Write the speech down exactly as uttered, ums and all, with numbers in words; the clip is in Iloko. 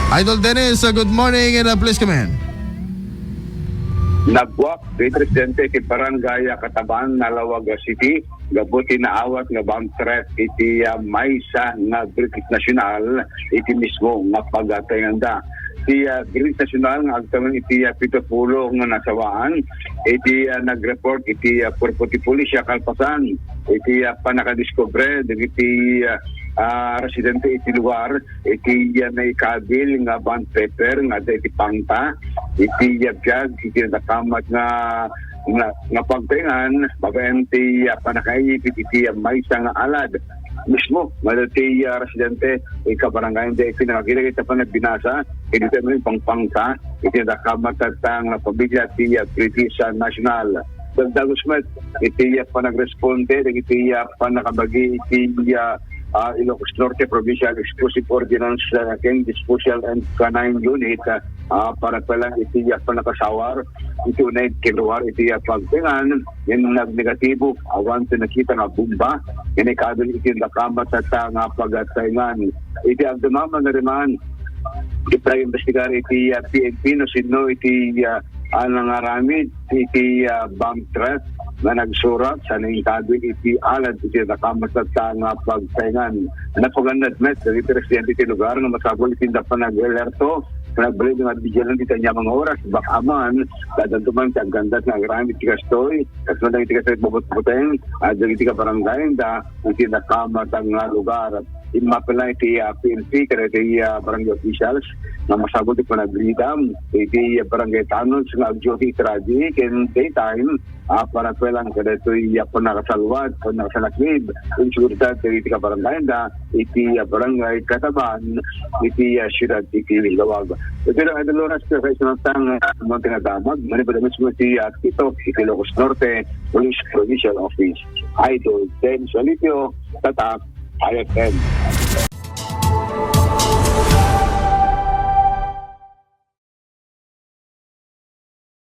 Idol Dennis, uh, good morning and, uh, please come in. Nagbuak ti presidente ti Barangay Katabaan, Nalawaga City, gapu ti naawat nga bomb threat iti, ah, maysa nga Brigada Nasional iti mismo nga pagtaenganda. Ti, ah, Brigada Nasional nga agtawen iti, ah, pito pulo nga nasawaan iti, ah, nagreport iti, ah, Cuerpo de Policia kalpasan iti, ah, pannakadiskubre dagiti, ah, ah, residente iti lugar iti, ah, naikabil nga bond paper nga adda iti pangta iti, ah, biag iti nadakamat nga, nga, nga pagtaengan babaen ti, ah, pannakaipit iti, ah, maysa nga alad mismo nga adda ti, ah, residente iti kabarangayan da iti nangagirag iti panagbinasa iti tayo pangpangta iti nadakamat nga pamilya ti, ah, Brigada Nasional. Dagdagos met iti, ah, panagresponde dagiti, ah, pannakabagi iti, ah, ah, Ilocos Norte Provincial Explosive Ordinance, ah, ken Disposal and Canine Unit, ah, ah, para pa lang iti, ah, pannakasawar iti uneg ken ruar iti, ah, pagtaengan ken nagnegatibo awan ti nakita nga bomba ken ikabil iti nadakamat nga pagtaengan. Iti agdama man, iti pag-imbestigar iti, ah, P N P no sinno iti, ah, a nangaramid iti, ah, bomb threat nga nagsurat sa nainkabil iti alad iti nadakamat nga pagtaengan. Napagannad met dagiti residente iti lugar nga masapul iti inda panag-alerto, panagbalin nga vigilant iti ania nga oras, baka man, dadanto man ti aggandat nga agraman iti kastoy, kas man dagiti kastoy bubutbuteng, ah, dagiti kabarangayan da, iti nadakamat nga lugar. Immapela iti, ah, P N P, kada iti, ah, barangay officials, nga masapul ti panagridam, iti, ah, barangay tanod, nga agduty iti rabii, ken daytime, ah, para kuelan, kada iti, ah, pannakasalwat, pannakasalaknib, insuridad, iti kabarangayan da, iti, ah, barangay Katabaan, iti, ah, siyudad iti Laoag. Iti lang, Idol Loras, sa isang tang, ah, Monte Nadamag, manipod mismo iti, ah, Tito, iti Ilocos Norte, Police Provincial Office. Idol Dennis Alipio, Tatak, I F M.